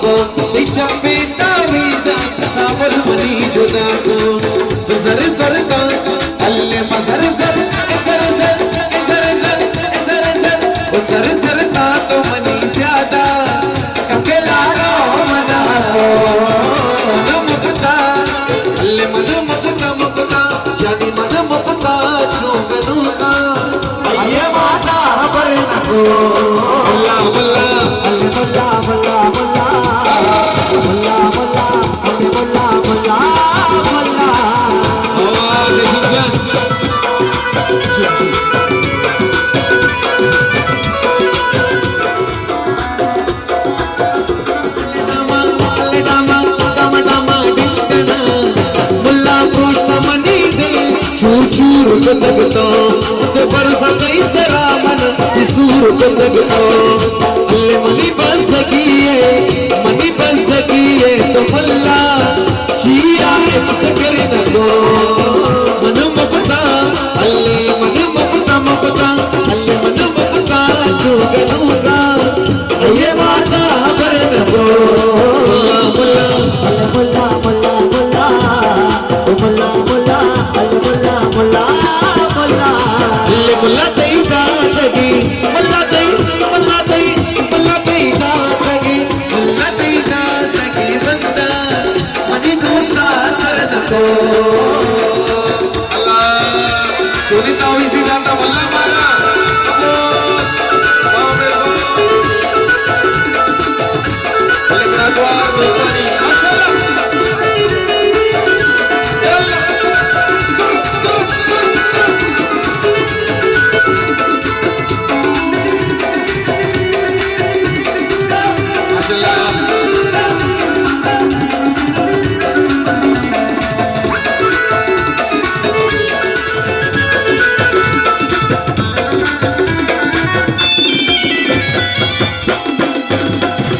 کو، تئی چپیں تاویزاں ساول منی جدا کو۔ زر زر داں، الم زر زر، زر زر، زر زر، زر زر، زر زر داں تو منی زیادہ، کمکے لارو منا، من مکتا، الم من مکتا، مکتا، جانی من مکتا، چون گنوکا۔ اے ماتا خبر نہ کو۔ ملا، ملا۔ ال ملا، ملا، ملا۔ ملا، ملا۔ ال ملا، ملا، ملا۔ واہ، رشید جان۔ ملا پروشت منی دل چور چور کتگ تو، تے برز تئی سرا من سور کتگ تو۔ الے منی بندگی ئے، منی بندگی ئے تو ملا، چیا ہچ فکر نہ کو۔ من مکتا، الے من مکتا، مکتا، الے من مکتا، چو گنوکا۔ اے ماتا خبر نہ کو۔ ملا، ملا۔ ملا، ملا، ملا، ملا۔ او ملا، ملا، ملا، ملا، ملا۔ لے ملا تئی داتگی، ملا تئی، ملا تئی، ملا تئی داتگی، ملا تئی داتگی بندہ، منی دوستا سر نہ کو۔ اللہ، چونی تاویزی داتا ملا مارا۔ ابو، واہ میرے۔ بلے گڑا گوار دوستانی۔ ماشاءاللہ۔ یا اللہ۔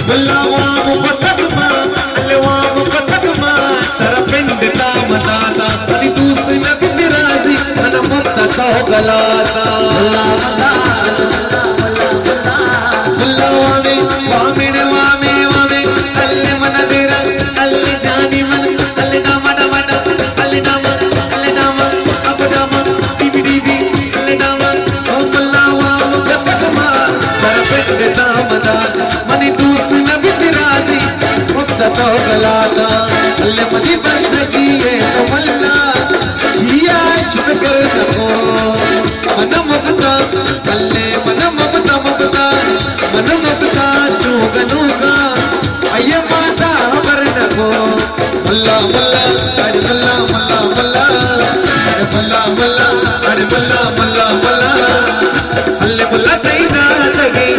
ملا وام کتگ ما، الے وام کتگ ما، ترا پنڈ تا مداتا، منی دوست نہ بیت راضی، من مدت تو گلاتا۔ ملا، ملا، ملا، ملا، ملا۔ ملا وامے، وامے، وامے، وامے، الے من دیرا، الے جانی من، الے ڈاما، ڈاما، ڈاما، الے ڈاما، الے ڈاما، اب ڈاما، ڈیبی، ڈیبی، الے ڈاما۔ او ملا وام کتگ ما، ترا پنڈ تا مداتا، منی دوست نہ بیت راضی، مدت تو گلاتا۔ الے منی بندگی ئے تو ملا، جیا ہچ فکر نہ کو۔ من مکتا، الے من مکتا، مکتا، من مکتا، چو گنوکا۔ اے ماتا خبر نہ کو۔ ملا، ملا، اڑے ملا، ملا، ملا۔ اڑے ملا، ملا، اڑے ملا، ملا، ملا۔ الے ملا تئی داتگی،